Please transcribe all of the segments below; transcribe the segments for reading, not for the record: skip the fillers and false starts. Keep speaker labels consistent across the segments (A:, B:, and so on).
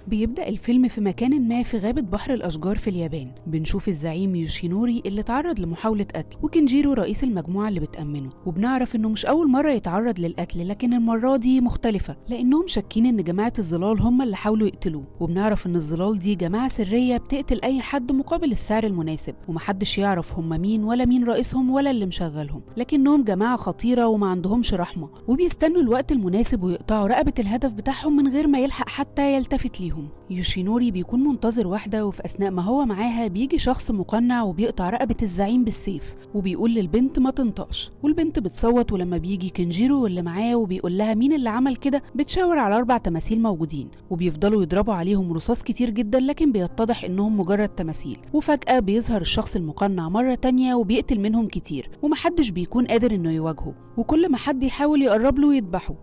A: بيبدأ الفيلم في مكان ما في غابة بحر الأشجار في اليابان. بنشوف الزعيم يوشينوري اللي تعرض لمحاولة قتل، وكينجيرو رئيس المجموعة اللي بتأمنه. وبنعرف إنه مش أول مرة يتعرض للقتل، لكن المرة دي مختلفة لأنهم شاكين إن جماعة الظلال هم اللي حاولوا يقتلوه. وبنعرف إن الظلال دي جماعة سرية بتقتل أي حد مقابل السعر المناسب، ومحدش يعرف هم مين ولا مين رئيسهم ولا اللي مشغلهم، لكنهم جماعة خطيرة وما عندهمش رحمة، وبيستنوا الوقت المناسب ويقطعوا رقبة الهدف بتاعهم من غير ما يلحق حتى يلتفت ليهم. يوشينوري بيكون منتظر واحدة، وفي أثناء ما هو معاها بيجي شخص مقنع وبيقطع رقبة الزعيم بالسيف، وبيقول للبنت ما تنطقش، والبنت بتصوت. ولما بيجي كينجيرو واللي معاه وبيقول لها مين اللي عمل كده، بتشاور على 4 تماثيل موجودين، وبيفضلوا يضربوا عليهم رصاص كتير جدا، لكن بيتضح إنهم مجرد تماثيل. وفجأة بيظهر الشخص المقنع مرة تانية وبيقتل منهم كتير، ومحدش بيكون قادر إنه يواجهه، وكل ما حد يحاول يقرب له يذبحه.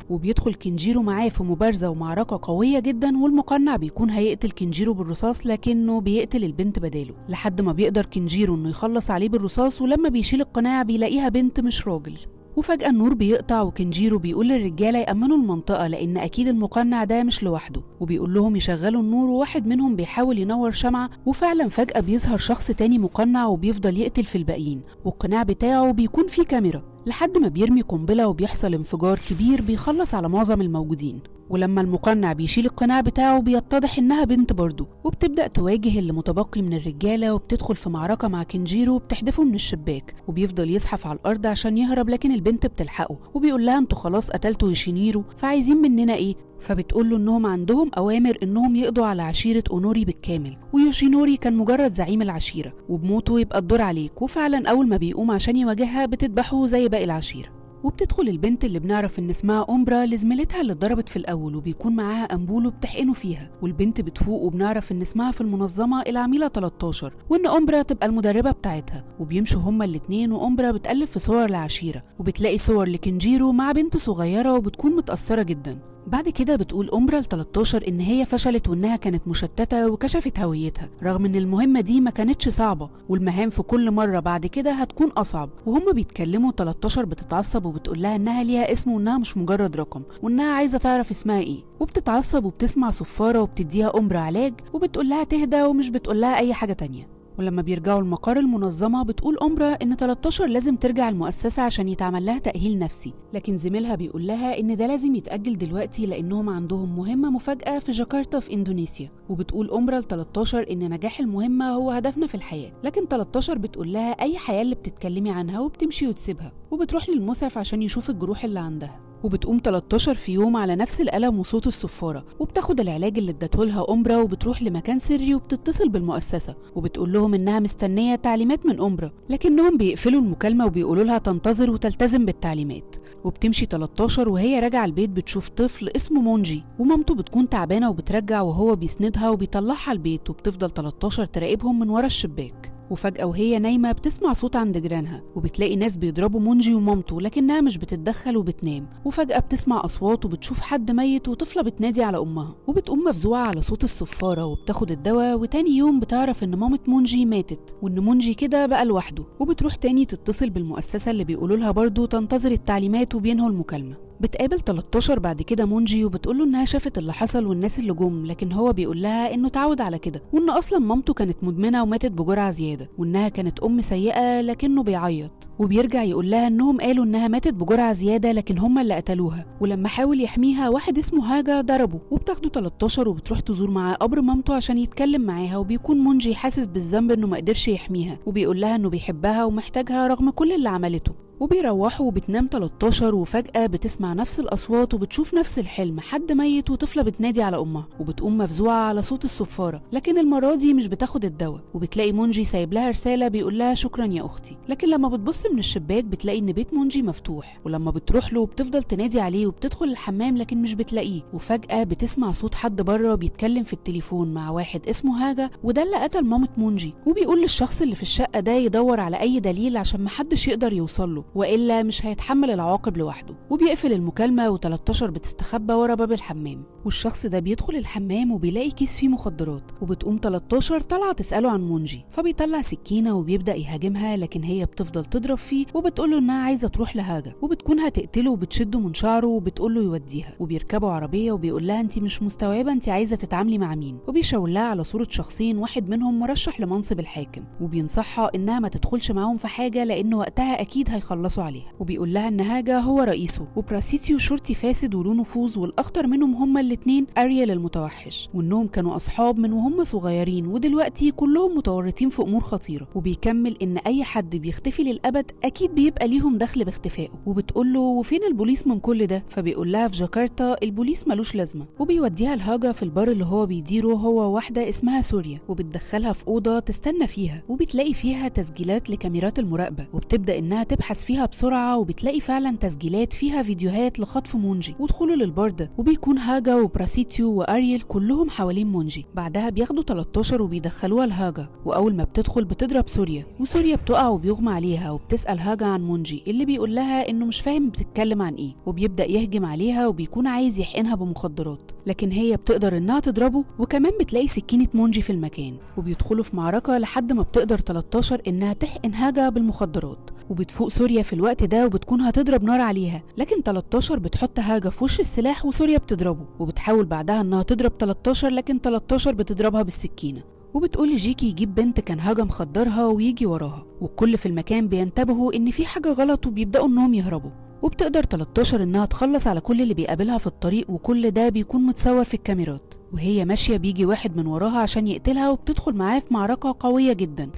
A: وبيدخل كينجيرو معاه في مبارزة ومعركة قوية جدا، والمقنع بيكون هيقتل كينجيرو بالرصاص، لكنه بيقتل البنت بداله، لحد ما بيقدر كينجيرو انه يخلص عليه بالرصاص. ولما بيشيل القناع بيلاقيها بنت مش راجل. وفجأة النور بيقطع، وكينجيرو بيقول للرجالة يأمنوا المنطقة لأن أكيد المقنع ده مش لوحده، وبيقول لهم يشغلوا النور، وواحد منهم بيحاول ينور شمعة، وفعلا فجأة بيظهر شخص تاني مقنع وبيفضل يقتل في الباقيين، والقناع بتاعه بيكون فيه كاميرا، لحد ما بيرمي قنبلة وبيحصل انفجار كبير بيخلص على معظم الموجودين. ولما المقنع بيشيل القناع بتاعه بيتضح إنها بنت برضه، وبتبدأ تواجه اللي متبقي من الرجالة، وبتدخل في معركة مع كينجيرو وبتحدفه من الشباك، وبيفضل يزحف على الأرض عشان يهرب، لكن البنت بتلحقه وبيقول لها انتوا خلاص قتلتوا يوشينيرو، فعايزين مننا ايه؟ فبتقول له انهم عندهم اوامر انهم يقضوا على عشيرة اونوري بالكامل، ويوشينوري كان مجرد زعيم العشيرة، وبموته يبقى الدور عليك. وفعلا اول ما بيقوم عشان يواجهها بتذبحه زي باقي العشيرة. وبتدخل البنت اللي بنعرف ان اسمها أومبرا لزميلتها اللي اتضربت في الاول، وبيكون معاها أمبول وبتحقنه فيها، والبنت بتفوق وبنعرف ان اسمها في المنظمة العميلة 13، وان أومبرا تبقى المدربة بتاعتها. وبيمشوا هما الاتنين، وأومبرا بتقلب في صور العشيرة، وبتلاقي صور لكينجيرو مع بنت صغيرة، وبتكون متأثرة جدا. بعد كده بتقول أومبرا ل 13 إن هي فشلت وإنها كانت مشتتة وكشفت هويتها، رغم إن المهمة دي ما كانتش صعبة، والمهام في كل مرة بعد كده هتكون أصعب. وهم بيتكلموا 13 بتتعصب وبتقول لها إنها ليها اسم وإنها مش مجرد رقم، وإنها عايزة تعرف اسمها إيه. وبتتعصب وبتسمع صفارة وبتديها أومبرا علاج، وبتقول لها تهدى ومش بتقول لها أي حاجة تانية. ولما بيرجعوا المقر المنظمة بتقول أومبرا إن 13 لازم ترجع المؤسسة عشان يتعمل لها تأهيل نفسي، لكن زميلها بيقول لها إن ده لازم يتأجل دلوقتي لأنهم عندهم مهمة مفاجأة في جاكرتا في إندونيسيا. وبتقول أومبرا ل 13 إن نجاح المهمة هو هدفنا في الحياة، لكن 13 بتقول لها أي حياة اللي بتتكلمي عنها، وبتمشي وتسيبها، وبتروح للمسعف عشان يشوف الجروح اللي عندها. وبتقوم 13 في يوم على نفس الألم وصوت الصفارة، وبتاخد العلاج اللي ادته أومبرا، وبتروح لمكان سري وبتتصل بالمؤسسة وبتقول لهم إنها مستنية تعليمات من أومبرا، لكنهم بيقفلوا المكالمة وبيقولوا لها تنتظر وتلتزم بالتعليمات. وبتمشي 13 وهي راجعة البيت بتشوف طفل اسمه مونجي، ومامته بتكون تعبانة وبترجع وهو بيسندها وبيطلعها البيت، وبتفضل 13 تراقبهم من ورا الشباك. وفجأة وهي نايمة بتسمع صوت عند جيرانها، وبتلاقي ناس بيضربوا مونجي ومامته، لكنها مش بتتدخل وبتنام. وفجأة بتسمع أصوات وبتشوف حد ميت وطفلة بتنادي على أمها، وبتقوم مفزوعة على صوت الصفارة وبتاخد الدواء. وتاني يوم بتعرف إن مامة مونجي ماتت، وإن مونجي كده بقى لوحده. وبتروح تاني تتصل بالمؤسسة اللي بيقولوا لها برضه تنتظر التعليمات، وبينهوا المكالمة. بتقابل 13 بعد كده مونجي وبتقوله انها شافت اللي حصل والناس اللي جم، لكن هو بيقول لها انه اتعود على كده، وان اصلا مامته كانت مدمنه وماتت بجرعه زياده، وانها كانت ام سيئه، لكنه بيعيط. وبيرجع يقول لها انهم قالوا انها ماتت بجرعه زياده لكن هم اللي قتلوها، ولما حاول يحميها واحد اسمه هاجا ضربه. وبتاخده 13 وبتروح تزور معاه قبر مامته عشان يتكلم معاها، وبيكون مونجي حاسس بالذنب انه ما قدرش يحميها، وبيقول لها انه بيحبها ومحتاجها رغم كل اللي عملته. وبيروحوا وبتنام 13، وفجأة بتسمع نفس الأصوات وبتشوف نفس الحلم، حد ميت وطفلة بتنادي على أمها، وبتقوم مفزوعة على صوت الصفارة، لكن المرة دي مش بتاخد الدواء. وبتلاقي مونجي سايب لها رسالة بيقول لها شكرا يا أختي، لكن لما بتبص من الشباك بتلاقي إن بيت مونجي مفتوح، ولما بتروح له بتفضل تنادي عليه وبتدخل الحمام لكن مش بتلاقيه. وفجأة بتسمع صوت حد بره بيتكلم في التليفون مع واحد اسمه هاجا، وده اللي قتل مامة مونجي، وبيقول للشخص اللي في الشقة ده يدور على أي دليل عشان محدش يقدر يوصل له، وإلا مش هيتحمل العواقب لوحده. وبيقفل المكالمة، و13 بتستخبى ورا باب الحمام، والشخص ده بيدخل الحمام وبيلاقي كيس فيه مخدرات. وبتقوم 13 طالعة تسأله عن مونجي، فبيطلع سكينة وبيبدأ يهاجمها، لكن هي بتفضل تضرب بتضرب فيه وبتقول له انها عايزه تروح لهاجا، وبتكون هتقتله وبتشده من شعره وبتقول له يوديها. وبيركبوا عربية وبيقول لها انت مش مستوعبة انت عايزه تتعاملي مع مين، وبيشاور لها على صوره شخصين واحد منهم مرشح لمنصب الحاكم، وبينصحها انها ما تدخلش معاهم في حاجة لان وقتها اكيد هيخلصوا عليها. وبيقول لها ان هاجا هو رئيسه وبراسيتيو شرطي فاسد وله نفوذ، والاخطر منهم هما الاثنين اريال المتوحش، وانهم كانوا اصحاب من وهم صغيرين ودلوقتي كلهم متورطين في امور خطيرة. وبيكمل ان اي حد بيختفي للابد اكيد بيبقى ليهم دخل باختفائه، وبتقول له وفين البوليس من كل ده؟ فبيقول لها في جاكرتا البوليس ملوش لازمه. وبيوديها لهاجا في البار اللي هو بيديره هو واحدة اسمها سوريا، وبتدخلها في اوضة تستنى فيها، وبتلاقي فيها تسجيلات لكاميرات المراقبة، وبتبدا انها تبحث فيها بسرعة، وبتلاقي فعلا تسجيلات فيها فيديوهات لخطف مونجي ودخوله للبار ده، وبيكون هاجا وبراسيتيو واريل كلهم حوالين مونجي. بعدها بياخدوا 13 وبيدخلوها لهاجا، واول ما بتدخل بتضرب سوريا، وسوريا بتقع وبيغمى عليها، وبتسال هاجا عن مونجي اللي بيقول لها انه مش فاهم بتتكلم عن ايه، وبيبدا يهجم عليها وبيكون عايز يحقنها بمخدرات، لكن هي بتقدر انها تضربه، وكمان بتلاقي سكينة مونجي في المكان، وبيدخلوا في معركة لحد ما بتقدر 13 انها تحقن هاجا بالمخدرات. وبتفوق سوريا في الوقت ده وبتكون هتضرب نار عليها، لكن 13 بتحط هاجا في وش السلاح وسوريا بتضربه، وبتحاول بعدها انها تضرب 13 لكن 13 بتضربها بالسكينة. وبتقول لجيكي يجيب بنت كان هاجا مخدرها ويجي وراها، والكل في المكان بينتبهوا ان في حاجة غلط وبيبدأوا انهم يهربوا. وبتقدر 13 انها تخلص على كل اللي بيقابلها في الطريق، وكل ده بيكون متصور في الكاميرات. وهي ماشية بيجي واحد من وراها عشان يقتلها، وبتدخل معاه في معركة قوية جدا،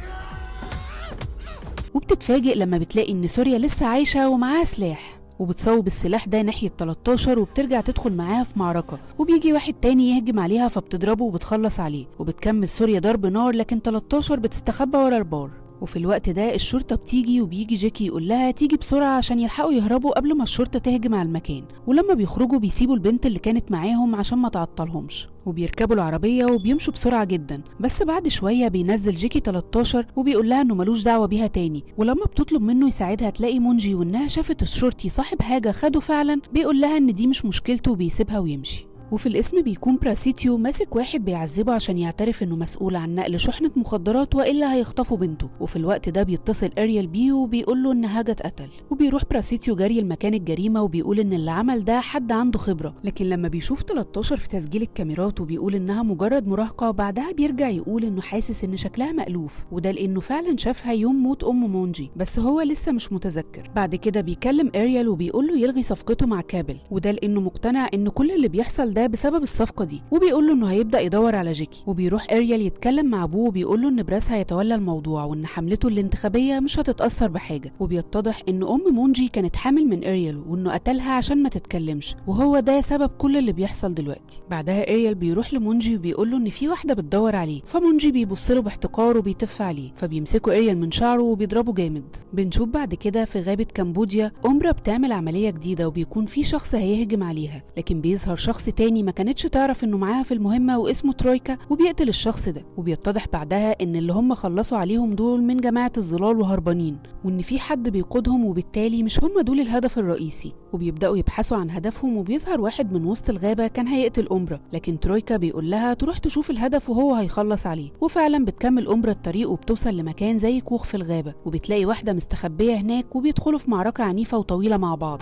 A: وبتتفاجئ لما بتلاقي ان سوريا لسه عايشة ومعاها سلاح، وبتصوب السلاح ده ناحية 13 وبترجع تدخل معاها في معركة. وبيجي واحد تاني يهجم عليها فبتضربه وبتخلص عليه، وبتكمل سوريا ضرب نار لكن 13 بتستخبى ورا البار. وفي الوقت ده الشرطة بتيجي، وبيجي جيكي يقول لها تيجي بسرعة عشان يلحقوا يهربوا قبل ما الشرطة تهجم على المكان. ولما بيخرجوا بيسيبوا البنت اللي كانت معاهم عشان ما تعطلهمش، وبيركبوا العربية وبيمشوا بسرعة جدا. بس بعد شوية بينزل جيكي 13 وبيقول لها انه ملوش دعوة بيها تاني. ولما بتطلب منه يساعدها تلاقي مونجي وانها شافت الشرطي صاحب حاجة خده فعلا، بيقول لها ان دي مش مشكلته وبيسيبها ويمشي. وفي الاسم بيكون براسيتيو ماسك واحد بيعذبه عشان يعترف انه مسؤول عن نقل شحنة مخدرات والا هيخطفوا بنته. وفي الوقت ده بيتصل اريال بيه وبيقول له ان هاجا اتقتل، وبيروح براسيتيو جري لمكان الجريمة وبيقول ان اللي عمل ده حد عنده خبرة. لكن لما بيشوف 13 في تسجيل الكاميرات وبيقول انها مجرد مراهقة، بعدها بيرجع يقول انه حاسس ان شكلها مألوف، وده لانه فعلا شافها يوم موت ام مونجي، بس هو لسه مش متذكر. بعد كده بيكلم اريال وبيقول له يلغي صفقته مع كابل، وده لانه مقتنع ان كل اللي بيحصل ده بسبب الصفقة دي، وبيقول له انه هيبدأ يدور على جيكي. وبيروح اريال يتكلم مع ابوه وبيقول له ان براس هيتولى الموضوع وان حملته الانتخابية مش هتتأثر بحاجة. وبيتضح ان ام مونجي كانت حامل من اريال وانه قتلها عشان ما تتكلمش، وهو ده سبب كل اللي بيحصل دلوقتي. بعدها اريال بيروح لمونجي وبيقول له ان في واحدة بتدور عليه، فمونجي بيبص له باحتقار وبيتف عليه، فبيمسكوا اريال من شعره وبيضربه جامد. بنشوف بعد كده في غابة كمبوديا أمبرا بتعمل عملية جديدة وبيكون في شخص هيهجم عليها، لكن بيظهر شخص تاني ما كانتش تعرف انه معاها في المهمة واسمه ترويكا، وبيقتل الشخص ده. وبيتضح بعدها ان اللي هم خلصوا عليهم دول من جماعة الظلال وهربانين، وان في حد بيقودهم وبالتالي مش هم دول الهدف الرئيسي. وبيبدأوا يبحثوا عن هدفهم، وبيظهر واحد من وسط الغابة كان هيقتل أمبرا، لكن ترويكا بيقول لها تروح تشوف الهدف وهو هيخلص عليه. وفعلا بتكمل أمبرا الطريق وبتوصل لمكان زي كوخ في الغابة، وبتلاقي واحدة مستخبية هناك، وبيدخلوا في معركة عنيفة وطويلة مع بعض.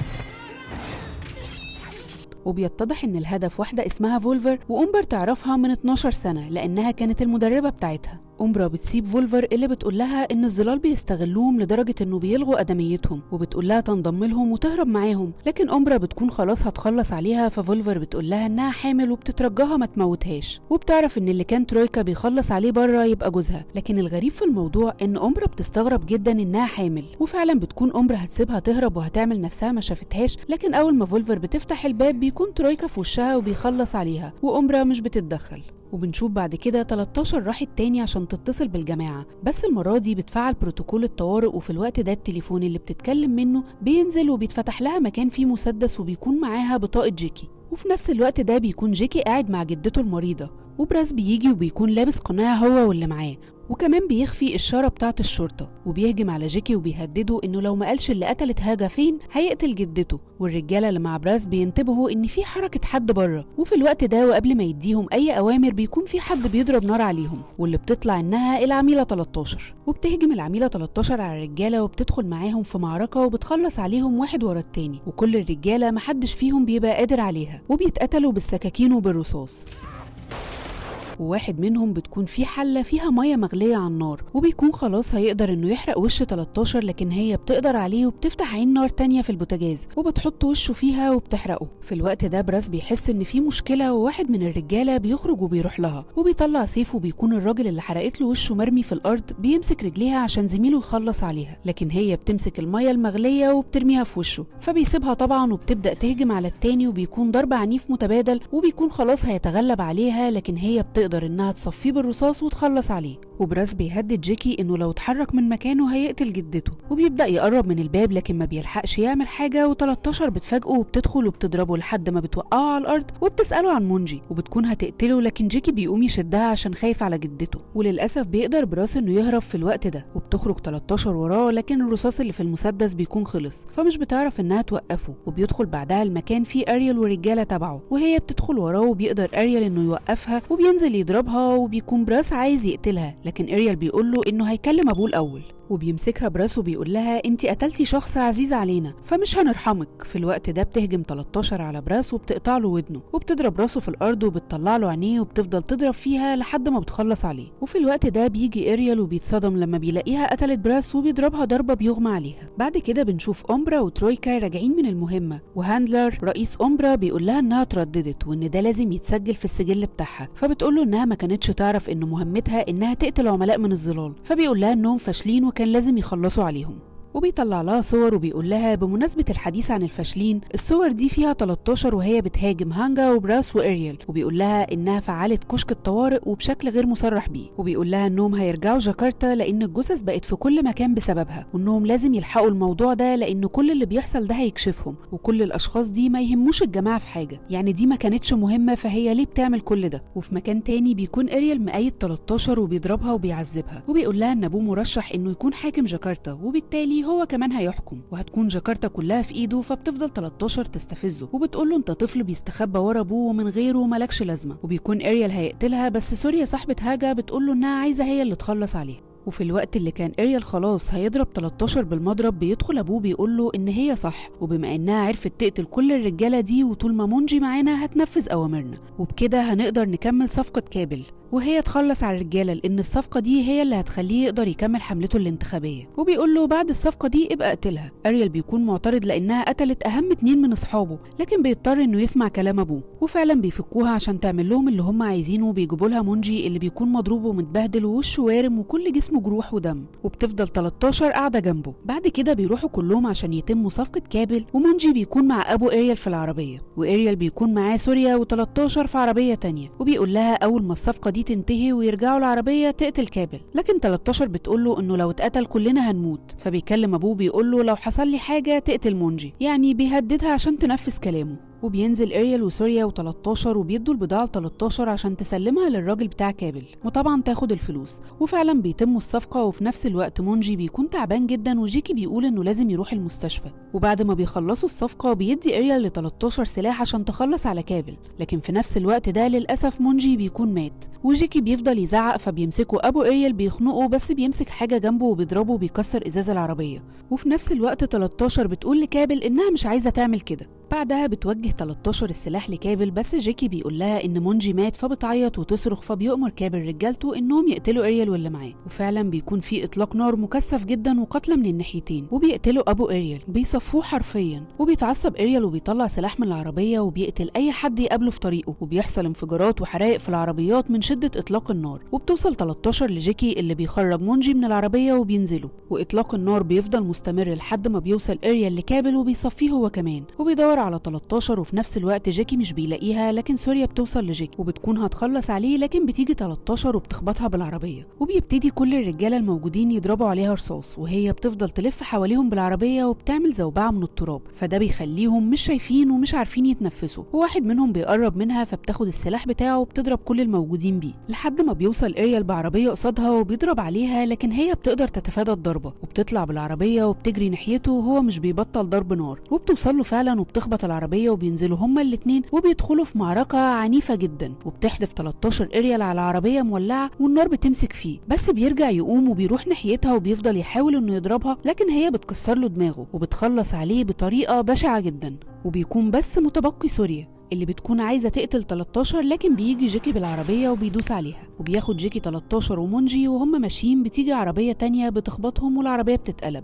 A: وبيتضح ان الهدف واحدة اسمها فولفر، وأمبر تعرفها من 12 سنة لأنها كانت المدربة بتاعتها. أمبرا بتسيب فولفر اللي بتقول لها إن الظلال بيستغلوهم لدرجة إنه بيلغوا أدميتهم، وبتقول لها تنضم لهم وتهرب معاهم، لكن أمبرا بتكون خلاص هتخلص عليها. ففولفر بتقول لها إنها حامل وبتترجاها ما تموتهاش، وبتعرف إن اللي كان ترويكا بيخلص عليه بره يبقى جوزها. لكن الغريب في الموضوع إن أمبرا بتستغرب جدا إنها حامل، وفعلا بتكون أمبرا هتسيبها تهرب وهتعمل نفسها ما شافتهاش، لكن أول ما فولفر بتفتح الباب بيكون ترويكا في وشها وبيخلص عليها، وأمبرا مش بتتدخل. وبنشوف بعد كده 13 راحت تاني عشان تتصل بالجماعة، بس المرة دي بتفعل بروتوكول الطوارئ، وفي الوقت ده التليفون اللي بتتكلم منه بينزل وبيتفتح لها مكان فيه مسدس وبيكون معاها بطاقة جيكي. وفي نفس الوقت ده بيكون جيكي قاعد مع جدته المريضة، وبراس بيجي وبيكون لابس قناع هو واللي معاه، وكمان بيخفي الشارة بتاعة الشرطة، وبيهجم على جيكي وبيهدده انه لو ما قالش اللي قتلت هاجا فين هيقتل جدته. والرجالة اللي مع براس بينتبهوا ان في حركة حد بره، وفي الوقت ده وقبل ما يديهم اي اوامر بيكون في حد بيضرب نار عليهم، واللي بتطلع انها العميلة 13. وبتهجم العميلة 13 على الرجالة وبتدخل معاهم في معركة وبتخلص عليهم واحد ورا التاني، وكل الرجالة محدش فيهم بيبقى قادر عليها وبيتقتلوا بالسكاكين وبالرصاص. وواحد منهم بتكون في حلة فيها مية مغلية على النار، وبيكون خلاص هيقدر انه يحرق وش 13، لكن هي بتقدر عليه وبتفتح عين نار تانية في البوتاجاز وبتحط وشه فيها وبتحرقه. في الوقت ده براس بيحس ان في مشكلة، وواحد من الرجالة بيخرج وبيروح لها وبيطلع سيفه، وبيكون الراجل اللي حرقت له وشه مرمي في الارض بيمسك رجليها عشان زميله يخلص عليها، لكن هي بتمسك المية المغلية وبترميها في وشه، فبيسيبها طبعا وبتبدأ تهجم على التاني، وبيكون ضرب عنيف متبادل وبيكون خلاص هيتغلب عليها، لكن هي بتقدر انها تصفيه بالرصاص وتخلص عليه. وبراس بيهدد جيكي انه لو اتحرك من مكانه هيقتل جدته، وبيبدأ يقرب من الباب لكن ما بيلحقش يعمل حاجة، و13 بتفاجئه وبتدخل وبتضربه لحد ما بتوقعه على الارض وبتسأله عن مونجي وبتكون هتقتله، لكن جيكي بيقوم يشدها عشان خايف على جدته. وللأسف بيقدر براس انه يهرب في الوقت ده، وبتخرج 13 وراه، لكن الرصاص اللي في المسدس بيكون خلص فمش بتعرف انها توقفه. وبيدخل بعدها المكان فيه اريال ورجالة تبعه، وهي بتدخل وراه وبيقدر اريال انه يوقفها وبينزل يضربها، وبيكون براس عايز يقتلها لكن اريال بيقول له انه هيكلم ابوه الاول. وبيمسكها براس وبيقول لها انت قتلتي شخص عزيز علينا فمش هنرحمك. في الوقت ده بتهجم 13 على براس وبتقطع له ودنه وبتضرب راسه في الارض وبتطلع له عينيه وبتفضل تضرب فيها لحد ما بتخلص عليه. وفي الوقت ده بيجي اريال وبيتصدم لما بيلاقيها قتلت براس وبيضربها ضربه بيغمى عليها. بعد كده بنشوف اومبرا وترويكا راجعين من المهمه، وهاندلر رئيس اومبرا بيقول لها انها ترددت وان ده لازم يتسجل في السجل بتاعها، فبتقول له انها ما كانتش تعرف ان مهمتها انها تقتل عملاء من الظلال، فبيقول لها انهم فاشلين وكان لازم يخلصوا عليهم. وبيطلع لها صور وبيقول لها بمناسبة الحديث عن الفاشلين الصور دي فيها 13 وهي بتهاجم هانجا وبراس وإريال، وبيقول لها إنها فعلت كشك الطوارئ وبشكل غير مصرح بيه، وبيقول لها إنهم هيرجعوا جاكرتا لأن الجثث بقت في كل مكان بسببها، وإنهم لازم يلحقوا الموضوع ده لأن كل اللي بيحصل ده هيكشفهم، وكل الأشخاص دي ما يهموش الجماعة في حاجة، يعني دي ما كانتش مهمة فهي ليه بتعمل كل ده. وفي مكان تاني بيكون إريال مقيد 13 وبيضربها وبيعذبها، وبيقول لها إن أبوه مرشح إنه يكون حاكم جاكرتا وبالتالي هو كمان هيحكم وهتكون جاكرتا كلها في ايده. فبتفضل 13 تستفزه وبتقول له انت طفل بيستخبى ورا ابوه ومن غيره مالكش لازمه، وبيكون اريال هيقتلها بس سوريا صاحبه هاجا بتقول له انها عايزه هي اللي تخلص عليها. وفي الوقت اللي كان اريال خلاص هيضرب 13 بالمضرب بيدخل ابوه بيقول له ان هي صح، وبما انها عرفت تقتل كل الرجاله دي وطول ما مونجي معانا هتنفذ اوامرنا، وبكده هنقدر نكمل صفقه كابل وهي تخلص على الرجاله لان الصفقه دي هي اللي هتخليه يقدر يكمل حملته الانتخابيه. وبيقول له بعد الصفقه دي ابقى اقتلها. اريال بيكون معترض لانها قتلت اهم 2 من اصحابه، لكن بيضطر انه يسمع كلام ابوه، وفعلا بيفكوها عشان تعمل لهم اللي هم عايزينه. وبيجيبوا لها مونجي اللي بيكون مضروب ومتبهدل ووشه وارم وكل جسمه جروح ودم، وبتفضل 13 قاعده جنبه. بعد كده بيروحوا كلهم عشان يتموا صفقه كابل، ومونجي بيكون مع ابو اريال في العربيه، واريال بيكون معاه سوريا و13 في عربيه تانية، وبيقول لها اول ما الصفقه دي تنتهي ويرجعوا العربية تقتل كابل، لكن 13 بتقول له انه لو اتقتل كلنا هنموت. فبيكلم ابوه بيقول له لو حصل لي حاجة تقتل مونجي، يعني بيهددها عشان تنفذ كلامه. وبينزل اريال وسوريا و13 وبيدوا البضاعة ل 13 عشان تسلمها للراجل بتاع كابل، وطبعا تاخد الفلوس. وفعلا بيتموا الصفقة. وفي نفس الوقت مونجي بيكون تعبان جدا، وجيكي بيقول انه لازم يروح المستشفى. وبعد ما بيخلصوا الصفقة بيدي اريال ل 13 سلاح عشان تخلص على كابل، لكن في نفس الوقت ده للأسف مونجي بيكون مات، وجيكي بيفضل يزعق، فبيمسكوا ابو اريال بيخنقه، بس بيمسك حاجة جنبه وبيضربه وبيكسر ازاز العربية. وفي نفس الوقت 13 بتقول لكابل انها مش عايزة تعمل كده. بعدها بتوجه 13 السلاح لكابل، بس جيكي بيقول لها ان مونجي مات، فبتعيط وتصرخ، فبيؤمر كابل رجالته انهم يقتلوا اريال واللي معاه. وفعلا بيكون في اطلاق نار مكثف جدا وقتلى من الناحيتين، وبيقتلوا ابو اريال، بيصفوه حرفيا. وبيتعصب اريال وبيطلع سلاح من العربيه وبيقتل اي حد يقابله في طريقه، وبيحصل انفجارات وحرائق في العربيات من شده اطلاق النار. وبتوصل 13 لجيكي اللي بيخرج مونجي من العربيه وبينزلوا، واطلاق النار بيفضل مستمر لحد ما بيوصل اريال لكابل وبيصفيه هو كمان، وبيدور وبتدور على 13، وفي نفس الوقت جاكي مش بيلاقيها، لكن سوريا بتوصل لجاكي وبتكون هتخلص عليه، لكن بتيجي 13 وبتخبطها بالعربية، وبيبتدي كل الرجالة الموجودين يضربوا عليها رصاص، وهي بتفضل تلف حواليهم بالعربية وبتعمل زوبعة من التراب، فده بيخليهم مش شايفين ومش عارفين يتنفسوا. وواحد منهم بيقرب منها فبتاخد السلاح بتاعه وبتضرب كل الموجودين بيه، لحد ما بيوصل اريال بعربية قصادها وبيضرب عليها، لكن هي بتقدر تتفادى الضربة وبتطلع بالعربية وبتجري ناحيته، وهو مش بيبطل ضرب نار، وبتوصل له فعلا وبتخبط العربية وبينزلوا هما الاتنين وبيدخلوا في معركة عنيفة جدا، وبتحدف 13 اريال على عربية مولعة والنار بتمسك فيه، بس بيرجع يقوم وبيروح ناحيتها وبيفضل يحاول انه يضربها، لكن هي بتكسر له دماغه وبتخلص عليه بطريقة بشعة جدا. وبيكون بس متبقي سوريا اللي بتكون عايزة تقتل 13، لكن بيجي جيكي بالعربية وبيدوس عليها، وبياخد جيكي 13 ومونجي، وهم ماشيين بتيجي عربية تانية بتخبطهم والعربية بتتقلب.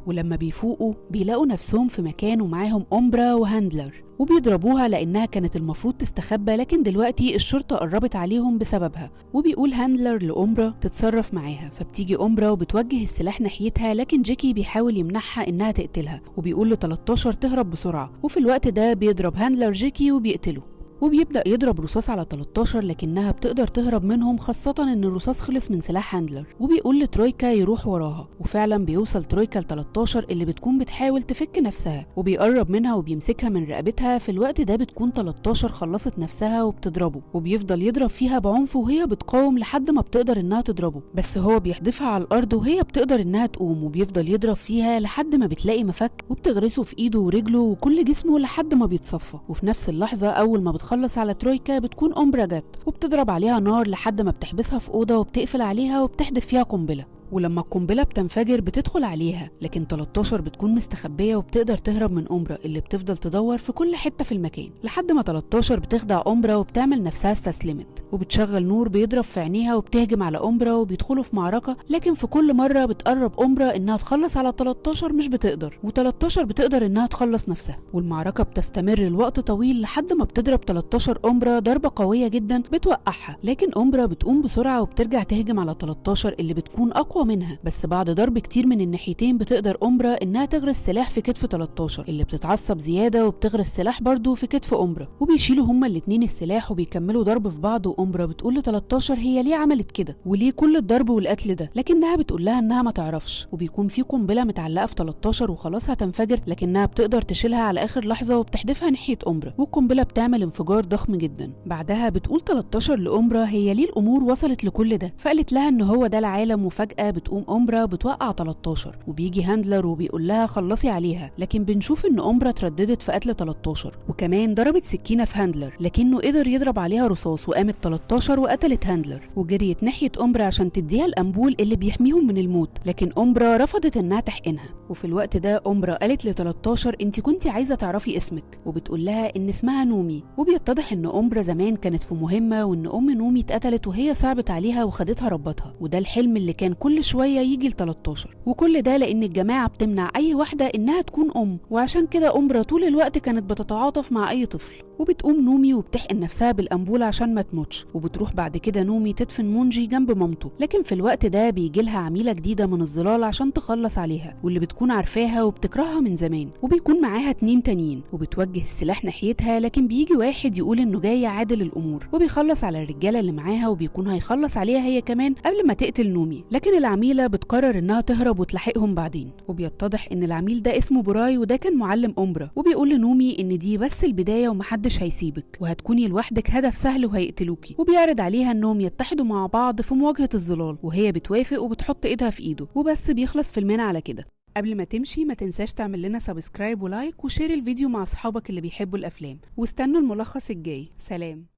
A: ولما بيفوقوا بيلاقوا نفسهم في مكان ومعاهم أومبرا وهاندلر، وبيضربوها لأنها كانت المفروض تستخبى، لكن دلوقتي الشرطة قربت عليهم بسببها. وبيقول هاندلر لأومبرا تتصرف معاها، فبتيجي أومبرا وبتوجه السلاح ناحيتها، لكن جيكي بيحاول يمنعها إنها تقتلها، وبيقول ل 13 تهرب بسرعة. وفي الوقت ده بيضرب هاندلر جيكي وبيقتله، وبيبدأ يضرب رصاص على 13، لكنها بتقدر تهرب منهم، خاصة إن الرصاص خلص من سلاح هاندلر. وبيقول لترويكا يروح وراها، وفعلا بيوصل ترويكا ل 13 اللي بتكون بتحاول تفك نفسها، وبيقرب منها وبيمسكها من رقبتها. في الوقت ده بتكون 13 خلصت نفسها وبتضربه، وبيفضل يضرب فيها بعنف وهي بتقاوم لحد ما بتقدر إنها تضربه، بس هو بيحدفها على الأرض وهي بتقدر إنها تقوم، وبيفضل يضرب فيها لحد ما بتلاقي مفك وبتغرسه في إيده ورجله وكل جسمه لحد ما بيتصفى. وفي نفس اللحظة أول ما بتخلص على ترويكا بتكون أومبرا جت وبتضرب عليها نار لحد ما بتحبسها في أوضة وبتقفل عليها وبتحدف فيها قنبلة. ولما القنبلة بتنفجر بتدخل عليها، لكن 13 بتكون مستخبية وبتقدر تهرب من أومبرا اللي بتفضل تدور في كل حتة في المكان، لحد ما 13 بتخدع أومبرا وبتعمل نفسها استسلمت، وبتشغل نور بيضرب في عينيها وبتهجم على أومبرا وبيدخلوا في معركة. لكن في كل مرة بتقرب أومبرا إنها تخلص على 13 مش بتقدر، و13 بتقدر إنها تخلص نفسها، والمعركة بتستمر لوقت طويل لحد ما بتضرب 13 أومبرا ضربة قوية جدا بتوقعها، لكن أومبرا بتقوم بسرعة وبترجع تهجم على 13 اللي بتكون أقوى منها، بس بعد ضرب كتير من الناحيتين بتقدر أومبرا إنها تغرس سلاح في كتف 13 اللي بتتعصب زيادة وبتغرس سلاح برضه في كتف أومبرا، وبيشيلوا هما الاتنين السلاح وبيكملوا ضرب في بعض. وأومبرا بتقول ل 13 هي ليه عملت كده وليه كل الضرب والقتل ده، لكنها بتقول لها إنها ما تعرفش. وبيكون في قنبلة متعلقة في 13 وخلاص هتنفجر، لكنها بتقدر تشيلها على آخر لحظة وبتحدفها ناحية أومبرا، والقنبلة بتعمل انفجار ضخم جدا. بعدها بتقول 13 لأومبرا هي ليه الأمور وصلت لكل ده، فقالت لها إن هو ده العالم. وفجأة بتقوم أومبرا بتوقع 13، وبيجي هاندلر وبيقول لها خلصي عليها، لكن بنشوف إن أومبرا ترددت في قتل 13، وكمان ضربت سكينة في هاندلر، لكنه قدر يضرب عليها رصاص، وقامت 13 وقتلت هاندلر، وجريت ناحية أومبرا عشان تديها الأمبول اللي بيحميهم من الموت، لكن أومبرا رفضت إنها تحقنها. وفي الوقت ده أومبرا قالت ل 13 انت كنتي عايزة تعرفي اسمك، وبتقول لها إن اسمها نومي. وبيتضح إن أومبرا زمان كانت في مهمة، وإن أم نومي اتقتلت وهي صعبت عليها وخدتها ربتها، وده الحلم اللي كان كل شوية يجي ل 13، وكل ده لأن الجماعة بتمنع أي واحدة إنها تكون أم، وعشان كده أومبرا طول الوقت كانت بتتعاطف مع أي طفل. وبتقوم نومي وبتحقن نفسها بالأنبولة عشان ما تموتش، وبتروح بعد كده نومي تدفن مونجي جنب مامته، لكن في الوقت ده بيجي لها عميلة جديدة من الظلال عشان تخلص عليها، واللي بتكون عارفاها وبتكرهها من زمان، وبيكون معاها 2 تانيين، وبتوجه السلاح ناحيتها، لكن بيجي واحد يقول إنه جاي يعادل الأمور، وبيخلص على الرجالة اللي معاها، وبيكون هيخلص عليها هي كمان قبل ما تقتل نومي، لكن العميلة بتقرر إنها تهرب وتلاحقهم بعدين. وبيتضح إن العميل ده اسمه براي، وده كان معلم أومبرا، وبيقول لنومي إن دي بس البداية ومحدش هيسيبك، وهتكوني لوحدك هدف سهل وهيقتلوكي. وبيعرض عليها انهم يتحدوا مع بعض في مواجهة الظلال، وهي بتوافق وبتحط ايدها في ايده، وبس بيخلص فيلمنا على كده. قبل ما تمشي ما تنساش تعمل لنا subscribe و like و share الفيديو مع اصحابك اللي بيحبوا الافلام، واستنوا الملخص الجاي. سلام.